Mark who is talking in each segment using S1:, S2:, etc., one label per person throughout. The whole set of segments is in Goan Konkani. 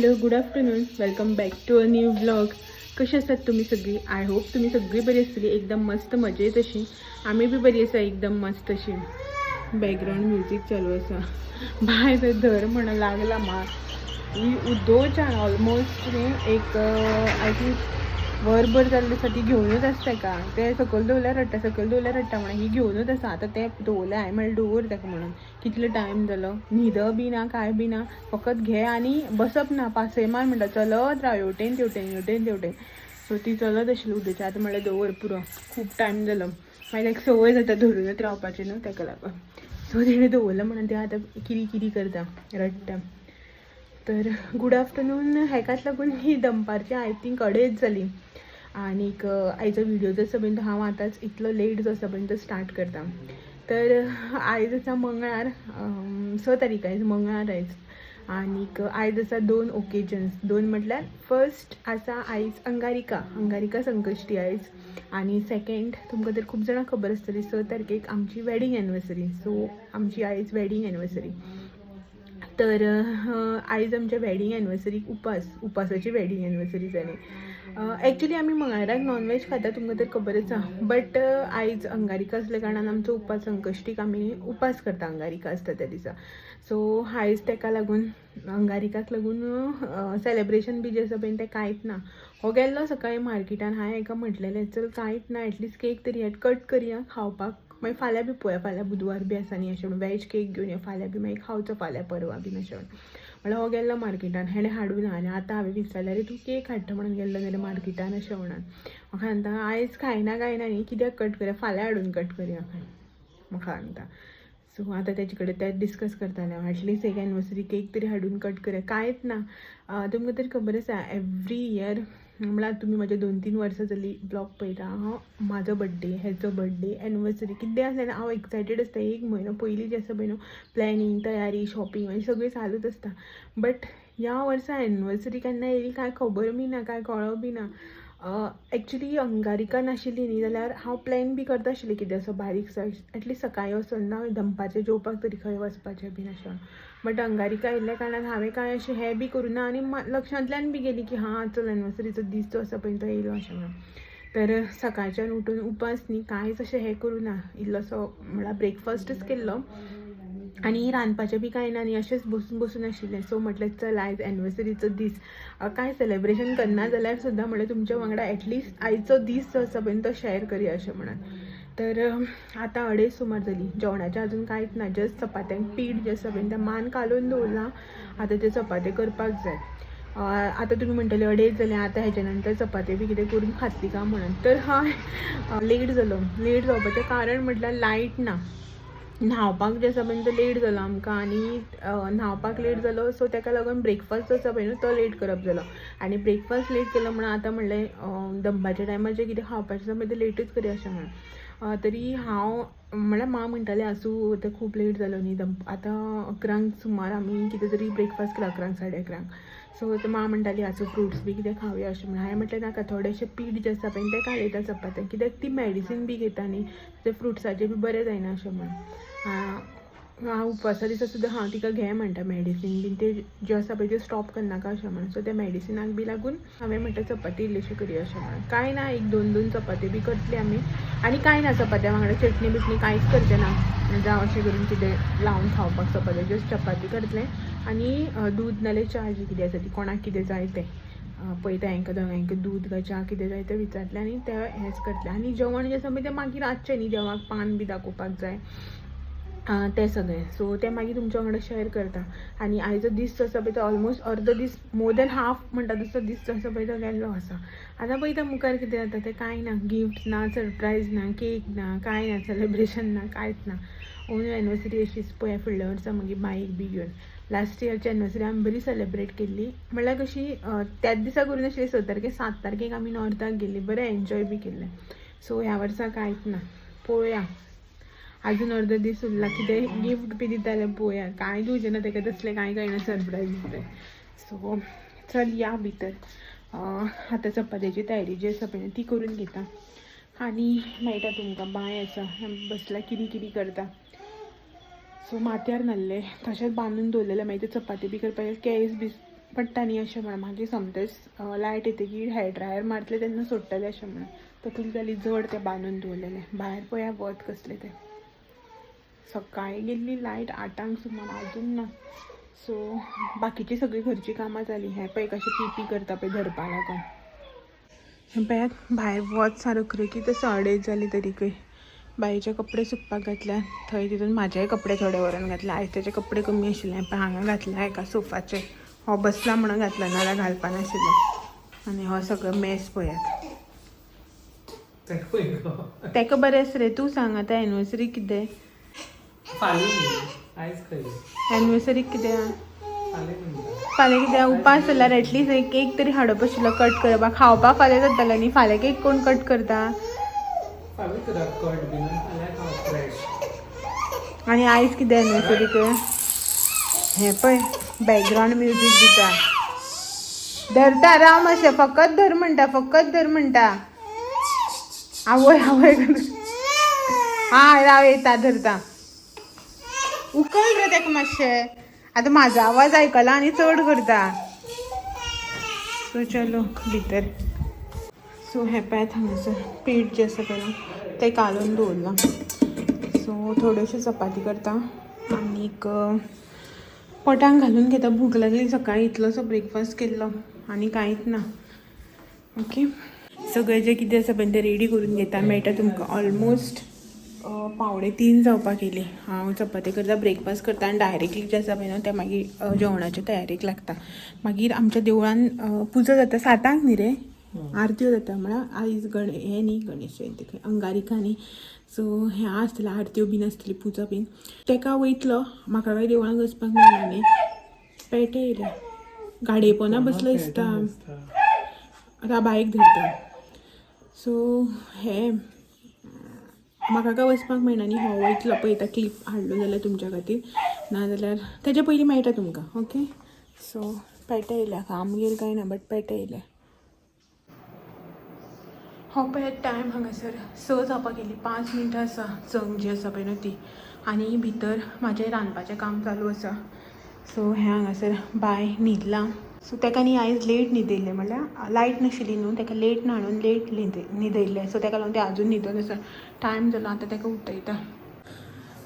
S1: Hello, good afternoon, welcome back to a new vlog. कशी आसात तुमी सगळीं? I hope तुमी सगळीं बरी आसतली, एकदम मस्त मजेत अशी. आमी बी बरी आसा, एकदम मस्त अशी. बॅकग्रावंड म्युजीक चालू आसा. बाय, थंय धर म्हणून लागला. मा ही उदोच्यान ऑलमोस्ट न्ही एक I think वरभर जाल्ले आसा. ती घेवनूच आसता तेका. ते सकयल दवरल्यार रडटा, सकयल दवरल्यार रडटा म्हणून ही घेवनूच आसा. आतां तें दवरलें हांवें, म्हणलें दवर ताका म्हणून. कितलो टायम जालो, न्हिदप बी ना, कांय बी ना. फकत घे आनी बसप ना. पासय मार म्हणटा, चलत राव हेवटेन तेवटेन, हेवटेन तेवटेन. सो ती चलत आशिल्ली उदोची. आतां म्हणलें दवर, पुरो, खूब टायम जालो. मागीर ताका संवय जाता धरूनच रावपाची न्हू, ताका लागून. सो तेणें दवरलें म्हणून ते आतां किरी किरी करता, रडटा. तर गुड आफ्टरनून. हेकाच लागून ही दनपारची I think अडेच जाली. आनीक आयचो व्हिडिओ जो आसा पळय तो हांव आतांच इतलो लेट जो आसा पळय तो स्टार्ट करता. तर आयज आसा मंगळार, 6 तारीख आयज मंगळार आयज. आनीक आयज आसा दोन ओकेजन्स. दोन म्हटल्यार फर्स्ट आसा आयज अंगारिका, अंगारिका संकश्टी आयज. आनी सेकंड, तुमकां तर खूब जाणांक खबर आसतली, 6 तारखेक आमची वेडींग एनिवर्सरी. सो आमची आयज वेडींग एनिवर्सरी. तर आयज आमच्या वेडींग एनिवर्सरीक उपास, उपासाची वेडींग एनिवर्सरी जाली. एक्चुली आमी मंगळाराक नॉनव्हेज खाता, तुमकां तर खबर आसा. बट आयज अंगारिका आसल्या कारणान आमचो उपास. संकश्टीक आमी उपास करता, अंगारिका आसता त्या दिसा. सो आयज तेका लागून, अंगारिकाक लागून सेलेब्रेशन बी जें आसा पळय तें कांयच ना. हो गेल्लो सकाळीं मार्केटान. हांवें हेका म्हटलेलें, चल कांयच ना, एटलिस्ट केक तरी कट करया खावपाक, मागीर फाल्यां बी पळोवया, फाल्यां बुधवार बी आसा न्ही अशें म्हणून. वेज केक घेवन या, फाल्यां बी मागीर खावचो, फाल्यां परवां बीन अशें म्हणून. म्हणल्यार हो गेल्लो मार्केटान, हेणें हाडूं ना. आनी आतां हांवें विचारलें, आरे, तूं केक हाडटा म्हणून गेल्लो न्ही रे मार्केटान अशें म्हणून. म्हाका सांगता, आयज खायना काय ना न्ही, कित्याक कट करया, फाल्यां हाडून कट करया खंय, म्हाका सांगता. सो आतां तेजे कडेन ते डिस्कस करतालें हांव, एटलिस्ट एक एनिवर्सरी केक तरी हाडून कट करया. कांयच ना. तुमकां तरी खबर आसा, एवरी इयर, म्हळ्यार तुमी म्हजे 2-3 वर्सां जालीं ब्लॉग पळयता हांव, म्हाजो बड्डे, हेचो बड्डे, एनिवर्सरी कितें आसलें हांव एक्सायटेड आसता. एक म्हयनो पयलीं जें आसा पळय न्हू, प्लॅनिंग, तयारी, शॉपिंग आनी सगळें चालूच आसता. बट ह्या वर्सा एनिवर्सरी केन्ना येयली कांय खबर बी ना, कांय कळो बी ना. एक्चुली अंगारिका नाशिल्ली न्ही जाल्यार हांव प्लॅन बी करता आशिल्लें कितें असो बारीकसो, एटलिस्ट सकाळीं वचून ना दनपारचें जेवपाक तरी खंय वचपाचें बीन अशें. बट अंगारिका येयल्ल्या कारणान हांवें कांय अशें हें बी करूं ना आनी लक्षांतल्यान बी गेली की हां, चल, एनिवर्सरीचो दीस जो आसा पळय तो येयलो अशें म्हणून. तर सकाळच्यान उठून उपास न्ही, कांयच अशें हें करूं ना. इल्लोसो म्हळ्यार ब्रेकफास्टच केल्लो आनी रांदपाचें बी कांय ना न्ही, अशेंच बसून बसून आशिल्लें. सो म्हटलें, चल, आयज एनिवर्सरीचो दीस, कांय सेलेब्रेशन करना जाल्यार सुद्दां म्हणलें तुमच्या वांगडा एटलिस्ट आयचो दीस जो आसा पळय तो शेअर करया अशें म्हणून. तर आतां अडेच सुमार जाली, जेवणाचें अजून कांयच ना. जस्ट चपात्यांक पीठ जें आसा पळय तें मान कालोवन दवरलां, आतां ते चपाते करपाक जाय. आतां तुमी म्हणटले, अडेच जालें, आतां हेच्या नंतर चपाते बी कितें करून खातली काय म्हणून. तर हय, लेट जालो. लेट जावपाचें कारण म्हटल्यार लायट ना. न्हांवपाक जें आसा पळय तो लेट जालो आमकां. आनी न्हांवपाक लेट जालो, सो ताका लागून ब्रेकफास्ट जो आसा पळय न्हू तो लेट करप जालो. आनी ब्रेकफास्ट लेट केलो म्हणून आतां म्हणलें दनपारच्या टायमार जें कितें खावपाचें आसा पळय तें लेटूच करया अशें म्हणून. तरी हांव म्हळ्यार माँ म्हणटालें, आसूं, आतां खूब लेट जालो न्ही. दंप आतां 11 सुमार आमी कितें तरी ब्रेकफास्ट केलो, 11 साडे 11. सो माँ म्हणटाली, आसूं, फ्रुट्स बी कितें खावया अशें म्हणून. हांवें म्हटलें, नाका, थोडेशें पीठ जें आसा पळय तें कालयता चपात्यांक, कित्याक ती मेडिसीन बी घेता न्ही, तें फ्रुट्साचें बी बरें जायना अशें म्हणून. हांव उपासा दिसा सुद्दां हांव तिका घे म्हणटा, मेडिसीन बीन ते ज्यो आसा पळय त्यो स्टॉप करनाका अशें म्हणून. सो त्या मेडिसिनाक बी लागून हांवें म्हटलें, चपाती इल्लीशी करया अशें म्हणून. कांय ना, एक दोन दोन चपाती बी करतली आमी. आनी कांय ना, चपात्या वांगडा चटणी बिटणी कांयच करचें ना, जावं अशें करून कितें लावन खावपाक चपाती. जस्ट चपाती करतलें आनी दूद नाल्यार च्या जी कितें आसा ती, कोणाक कितें जाय तें पळयता. हांकां दोगांयक दूद काय च्या कितें जाय तें विचारतलें आनी तें हेंच करतलें. आनी जेवण जें आसा पळय तें मागीर रातचें न्ही, देवाक पान बी दाखोवपाक जाय तें सगळें. सो तें मागीर तुमच्या वांगडा शेअर करता. आनी आयचो दीस जो आसा पळय तो ऑलमोस्ट अर्दो दीस, मोर दॅन हाफ म्हणटा तसो दीस जो आसा पळय तो गेल्लो आसा. आतां पळयता मुखार कितें जाता तें. कांय ना, गिफ्ट ना, सरप्रायज ना, केक ना, कांय ना, सेलेब्रेशन ना, कांयच ना. ओनू एनिवर्सरी अशीच. पळया फुडल्या वर्सा मागीर बायक बी घेवन. लास्ट इयरची एनिवर्सरी आमी बरी सेलेब्रेट केल्ली. म्हणल्यार कशी, त्याच दिसा करून नाशिल्ली 6 तारखेक, 7 तारखेक आमी नॉर्थाक गेल्ली, बरें एन्जॉय बी केल्लें. सो ह्या वर्सा कांयच ना. पळोवया, अजून अर्दो दीस उरला. कितें गिफ्ट बी दिता जाल्यार पळोवया. कांय दिवचें ना तेका, तसलें कांय कळना सरप्रायज बिरप्रायज. सो चल या भितर. आतां चपात्याची तयारी जी आसा पळय ती करून घेता आनी मेळटा तुमकां. बाय आसा बसला, किरी किरी करता. सो माथ्यार न्हाल्लें, तशेंच बांदून दवरलेलें. मागीर ते चपाती बी करपाक केंस बी पडटा न्ही अशें म्हणून. मागीर सोमतेच लायट येतकीर हेअर ड्रायर मारतले तेन्ना सोडटले अशें म्हणून. तकली जाली जड तें बांदून दवरलेलें. भायर पळया वत कसलें तें. सकाळी गेल्ली लायट 8 सुमार, अजून ना. सो बाकीची सगळीं घरचीं कामां जालीं. हें पळय कशें पी पी करता पळय धरपा लागून. हें पळयात, भायर वत सारकें तसं 2.5 जालीं तरीकय. बाईचे कपडे सुकपाक घातल्या थंय. तितून म्हाजेय कपडे थोडे व्हरून घातले. आयज तेजे कपडे कमी आशिल्ले पण हांगा घातला एका सोफाचेर. हो बसला म्हणून घातला, नाल्यार घालपा नाशिल्लें. आनी हो सगळो मेस पळयात. तेका बरें आसा रे. तूं सांग आतां, एनिवर्सरी कितें?
S2: फाल्यां न्ही, आयज खंय?
S1: एनिवर्सरी कितें आहा?
S2: फाल्यां म्हणटा.
S1: फाल्यां कितें? उपास जाल्यार एटलीस्ट एक केक तरी हाडप आशिल्लो कट करपाक. खावपाक फाल्यां जातालें न्ही. फाल्यां केक कोण कट करता?
S2: फाल्यां करा कट बीन, फाल्यां खावप फ्रेश.
S1: आनी आयज कितें एनिवर्सरीक? हें पळय, बॅकग्रावंड म्युजीक दिता. धरता, राव मातशें. फकत धर म्हणटा, फकत धर म्हणटा. आवय आवय करून. हा, राव, येता, धरता. उकल रे तेका मातशें. आतां म्हाजो आवाज आयकला आनी चड करता. सो चलो भितर. सो हें पळयात, हांगासर पीठ जें आसा पळय न्हू तें कालोवन दवरलां. सो थोड्योश्यो चपाती करता आनीक पोटान घालून घेता. भूक लागली. सकाळी इतलोसो ब्रेकफास्ट केल्लो आनी कांयच ना. ओके, सगळें जें कितें आसा पळय तें रेडी करून घेता. मेळटा तुमकां. ऑलमोस्ट 2:45 जावपाक येयली. हांव चपाती करता, ब्रेकफास्ट करता आनी डायरेक्टली जें आसा पळय न्हू तें मागीर जेवणाच्या तयारेक लागता. मागीर आमच्या देवळान पुजा जाता 7 न्ही रे? आरत्यो जाता. म्हळ्यार आयज हें न्ही, गणेश जयंती खंय, अंगारिका न्ही. सो हें आसतलें, आरत्यो बीन आसतली, पुजा बीन. तेका वयतलो. म्हाका काय देवळान वचपाक मेळना न्ही. पेटे येयले. गाडये पोंदा बसलो दिसता. आतां बायक धरता. सो हें म्हाका काय वचपाक मेळना न्ही. हो वयतलो. पळयता, क्लिप हाडलो जाल्यार तुमच्या खातीर, नाजाल्यार तेच्या पयलीं मेळटा तुमकां. ओके, सो पेटे येयल्या. आमगेर काय ना, बट पेटे येयल्या. हो पळय टायम, हांगासर 6 जावपाक गेली. 5 मिनटां आसा 6 जी आसा पळय न्हू ती. आनी भितर म्हाजें रांदपाचें काम चालू आसा. सो हें हांगासर बाय न्हिदलां. सो तेका न्ही आयज लेट न्हिदयलें, म्हणल्यार लायट नाशिल्ली न्हू. तेका लेट न्हाणून लेट न्हिदयलें. सो तेका लागून तें आजून न्हिदोन आसा. टायम जालो आतां, तेका उठयता.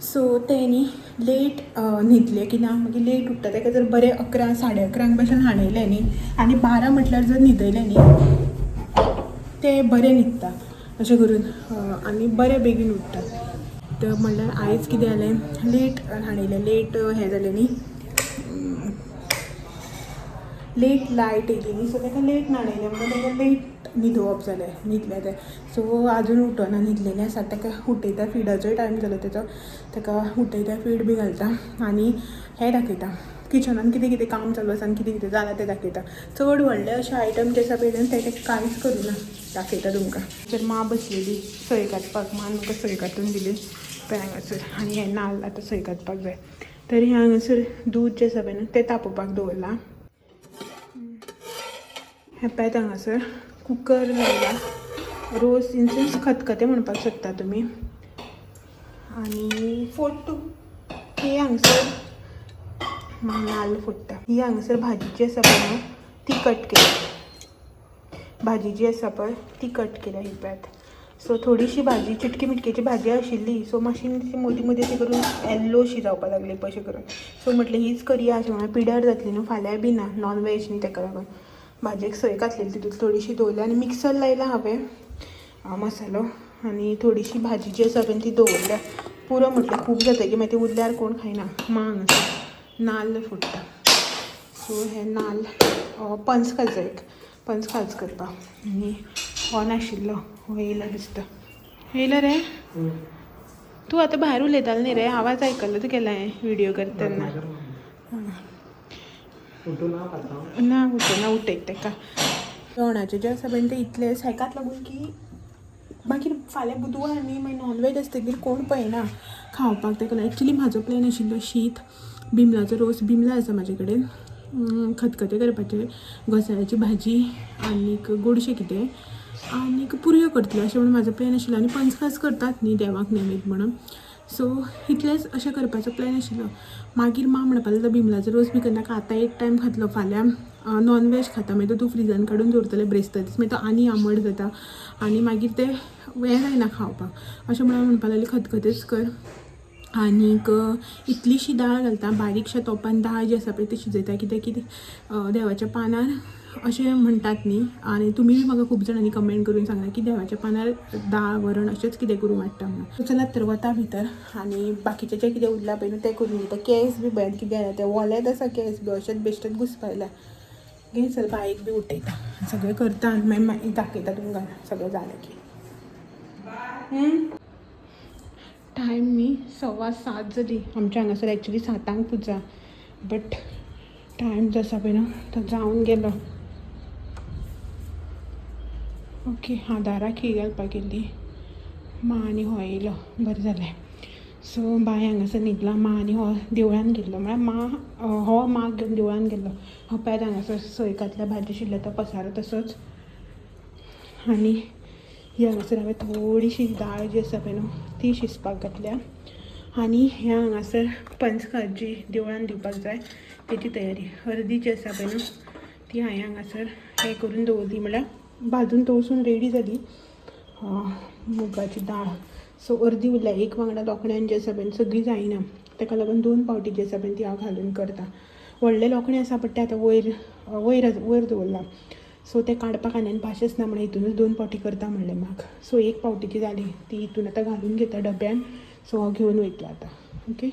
S1: सो तें न्ही लेट न्हिदलें की ना मागीर लेट उठ्ठा. तेका जर बरें 11, 11:30 भशेन न्हाणयलें न्ही आनी 12 म्हटल्यार जर न्हिदयलें न्ही, तें बरें न्हिदता अशें करून आनी बरें बेगीन उठ्ठा. तर म्हणल्यार आयज कितें जालें, लेट न्हाणयलें, लेट हें जालें न्ही, लेट लायट येयली न्ही. सो ताका लेट न्हाणयलें म्हणून ताका लेट न्हिदोवप जालें. न्हिदलें तें. सो आजून उठना, न्हिदलेलें आसा. ताका उठयता. फिडाचोय टायम जालो तेजो. ताका उठयता, फीड बी घालता आनी हें दाखयता, किचनान कितें कितें काम चालू आसा आनी कितें कितें जालां तें दाखयता. चड व्हडलें अशें आयटम जे आसा पळय तें तें कांयच करिना. दाखयता तुमकां. तर माँ बसलेली सय कातपाक. मान म्हाका सय कातून दिली पळय हांगासर. आनी हें नाल्ल आतां सय कातपाक जाय. तर हें हांगासर दूद जें आसा पळय न्हू तें तापोवपाक दवरलां. हें पळयात, हांगासर कुकर लायला. रोस इन सेन्स खतखतें म्हणपाक शकता तुमी. आनी फोडटू ही हांगसर नाल्ल फोडटा. ही हांगासर भाजी जी आसा पळय न्हू ती कट केल्या. भाजी जी आसा पळय ती कट केल्या ही पळयात. सो थोडीशी भाजी, चिटकी मिटकेची भाजी आशिल्ली. सो मातशी ती मदीं मदीं अशी करून येल्लोशी जावपाक लागली पळय अशें करून. सो म्हटलें हीच करया अशें म्हणून. पिड्यार जातली न्हू फाल्यांय बी ना नॉन वेज न्ही. ताका लागून भाजयेक सय घातलेली तितूंत थोडीशी दवरल्या आनी मिक्सर लायला हांवें मसालो आनी थोडीशी भाजी जी आसा पळय ती दवरल्या. पुरो म्हटलें, खूब जातकीर मागीर ती उरल्यार कोण खायना. माँ हांगासर नाल्ल फोडटा. सो हे नाल्ल पंचखाजो, एक पंचखाज करपाक. आनी हो नाशिल्लो, हो येयला दिसता. येयला रे तूं. आतां भायर उलयतालो न्ही रे, आवाज आयकलो तुगेलो हांवें व्हिडियो करता तेन्ना.
S2: उठून ना आतां?
S1: ना, उठना. उठयता तेका. जेवणाचें जें आसा पळय तें इतलेंच. हेकाच लागून की मागीर फाल्यां बुधवार न्ही, मागीर नॉन वेज आसतकीर कोण पळयना खावपाक. ताका लागून एक्चुली म्हाजो प्लॅन आशिल्लो शीत, बिमलाचो रोस, बिमलां आसा म्हाजे कडेन, खतखतें करपाचें, घोसाळ्याची भाजी आनीक गोडशें कितें आनीक पुरयो करतलें अशें म्हणून म्हाजो प्लॅन आशिल्लो. आनी पंचखाज करतात न्ही देवाक नैवेद्य म्हणून. सो इतलेंच अशें करपाचो प्लॅन आशिल्लो. मागीर माँ म्हणपाक लागलो बिमलाचो रोस बी करनाका, आतां एक टायम खातलो, फाल्यां नॉन वेज खाता, मागीर तो तूं फ्रिजान काडून दवरतलें ब्रेस्तां दीस, मागीर तो आनी आमट जाता आनी मागीर तें हें जायना खावपाक. अशें म्हणून म्हणपाक लागली खतखतेंच कर. आनीक इतलीशी दाळ घालता, बारीकशा तोपान दाळ जी आसा पळय ती शिजयता, कित्याक की देवाच्या पानार अशें म्हणटात न्ही. आनी तुमी बी म्हाका खूब जाणांनी कमेंट करून सांगला की देवाच्या पानार दाळ वरण अशेंच कितें करून वाडटा म्हणून. चलात तर वता भितर आनी बाकीचें जें कितें उरलां पळय न्हू तें करून घेता. केंस बी भंयान कितें जालें तें ओलेंच आसा, केंस बी अशेंच बेश्टेच घुसपायला. घे चल, बाईक बी उठयता, सगळें करता आनी मागीर मागीर दाखयता तुमकां सगळें जालें की. टायम न्ही 7:15 जाली. आमच्या हांगासर एक्चुली 7 जांक पुजा, बट टायम जो आसा पळय न्हू तो जावन गेलो. ओके, हांव दाराक खी घालपाक गेल्ली. मा आनी हो येयलो, बरें जालें. सो बाय हांगासर न्हिदला. मा आनी हो देवळान गेल्लो, म्हळ्यार मा हो माक घेवन देवळान गेल्लो. हो पळयात हांगासर सोय घातल्या, भाजी शिल्ल्या तो पसारो तसोच. आनी ही हांगासर हांवें थोडीशी दाळ जी आसा पळय न्हू ती शिजपाक घातल्या. आनी ह्या हांगासर पंचखाद जी देवळान दिवपाक जाय तेची तयारी. अर्दी जी आसा पळय न्हू ती हांवें हांगासर हें करून दवरली, म्हळ्यार भाजून तळसून रेडी जाली मुगाची दाळ. सो अर्दी उरल्या. एक वांगडा लोकण्यान जी आसा पळय सगळी जायना, ताका लागून दोन पावटी जी आसा पळय ती हांव घालून करता. व्हडलें लोकणें आसा, बट तें आतां वयर वयर वयर दवरलां. सो तें काडपाक आनी पाशेंस ना म्हणून हितूनच दोन पावटी करता म्हणलें म्हाका. सो एक पावटीची जाली ती, हितून आतां घालून घेता डब्यान. सो हांव घेवन वयतलो आतां. ओके,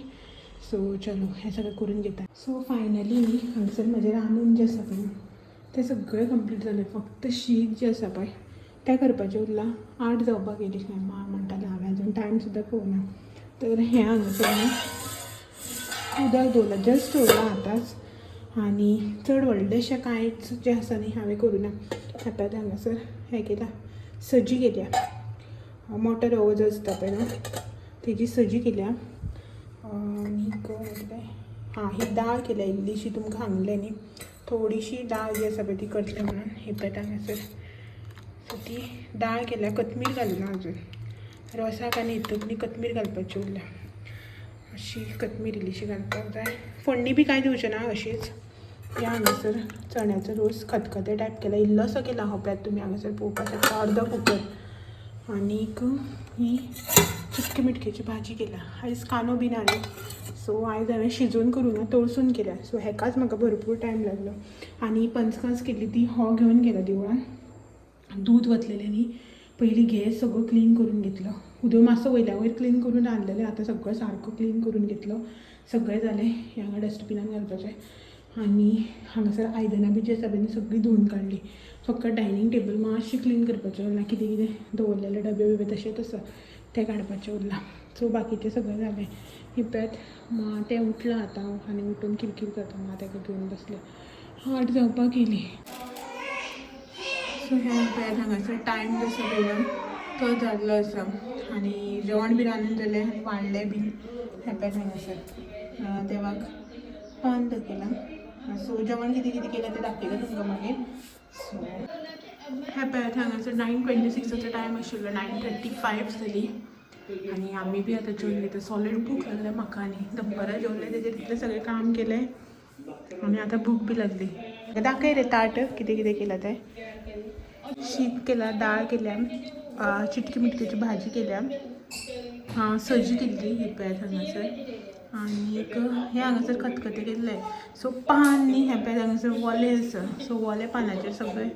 S1: सो चलो, हें सगळें करून घेता. सो फायनली न्ही हांगसर म्हजें रांदून जें आसा पळय तें सगळें कंप्लीट जालें. फक्त शीत जें आसा पळय तें करपाचें उरलां. 8 जावपाक येयली खंय. माँ म्हणटालें, हांवें अजून टायम सुद्दां पळोवना. तर हें हांगासर न्ही उदक दवरलां, जस्ट दवरलां आतांच. आनी चड व्हडलेशें कांयच जें आसा न्ही हांवें करूं ना. आतां हांगासर हें केलां, सजी केल्या. मोटर हो जो आसता पळय न्हू तेजी सजी केल्या. आनीक कितें? हां, ही दाळ केल्या इल्लीशी. तुमकां सांगलें न्ही थोडीशी दाळ जी आसा पळय ती करतले म्हणून. ही पळय हांगासर, सो ती दाळ केल्या. कोथमीर घालूना अजून रोसाक आनी हितून न्ही कोथमीर घालपाची उरल्या. अशी कोथमीर इल्लीशी घालपाक जाय. फोडणी बी कांय दिवचें ना, अशीच. ह्या हांगासर चण्याचो रोस खतखतें टायप केला, इल्लोसो केला. हो पळयात तुमी हांगासर पळोवपाक शकता, अर्दो कुकर. आनीक ही चिटकी मिटकेची भाजी केल्या. आयज कांदो बी ना न्ही, सो आयज हांवें शिजोवन करूं ना, तळसून केल्या. सो हेकाच म्हाका भरपूर टायम लागलो. आनी पंचखाज केल्ली ती हो घेवन गेलो देवळान. दूद वतलेलें न्ही, पयलीं गॅस सगळो क्लीन करून घेतलो. उदक मातसो वयल्या वयर क्लीन करून रांदलेलें, आतां सगळो सारको क्लीन करून घेतलो. सगळें जालें. हें हांगा डस्टबिनान घालपाचें. आनी हांगासर आयदनां बी जी आसा पळय न्ही सगळीं धुवन काडली. फक्त डायनींग टेबल मातशें क्लीन करपाचें उरलां. कितें कितें दवरलेले डबे बिबे तशेंच आसा, तें काडपाचें उरलां. सो बाकीचें सगळें जालें. ही पळयात माँ, तें उठलां आतां आनी उठून किरकीर करता. माँ ताका घेवन बसलें. 8 जावपाक येयली. सो हें पळयात हांगासर टायम जो आसा पळय तो जाल्लो आसा. आनी जेवण बी रांदून जालें आनी वाडलें बी. हें पळयात हांगासर देवाक पान दाखयलां. सो जेवण कितें कितें केलें तें दाखयलें तुमकां मागीर. सो हें पळयात हांगासर 9:26 टायम आशिल्लो, 9:35 जाली आनी आमी बी आतां जेवन घेता. सॉलीड भूक लागल्या म्हाका. आनी दनपारां जेवलें तेजेर तितलें सगळें काम केलें आनी आतां भूक बी लागली. दाखय रे ताट, कितें कितें केलां तें. शीत केला, डाळ केल्या, चिटकी मिटकेची भाजी केल्या, हां, सजी केल्ली ही पळयात हांगासर. आनीक हें हांगासर खतखतें केल्लें. सो पान न्ही, हें पळयात हांगासर वोलें आसा. सो वोले पानाचेर सगळें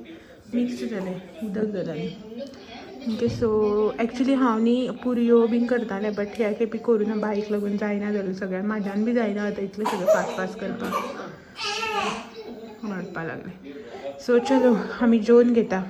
S1: मिक्स जालें, उदक जालें. ओके, सो एक्चुली हांव न्ही पुरयो बीन करतालें, बट ह्या खेपी करूं ना. बाईक लागून जायना जालें सगळें. म्हाज्यान बी जायना आतां इतलें सगळें फास्ट फास्ट करपाक. रडपा लागलें. सो चलो, आमी जेवन घेता.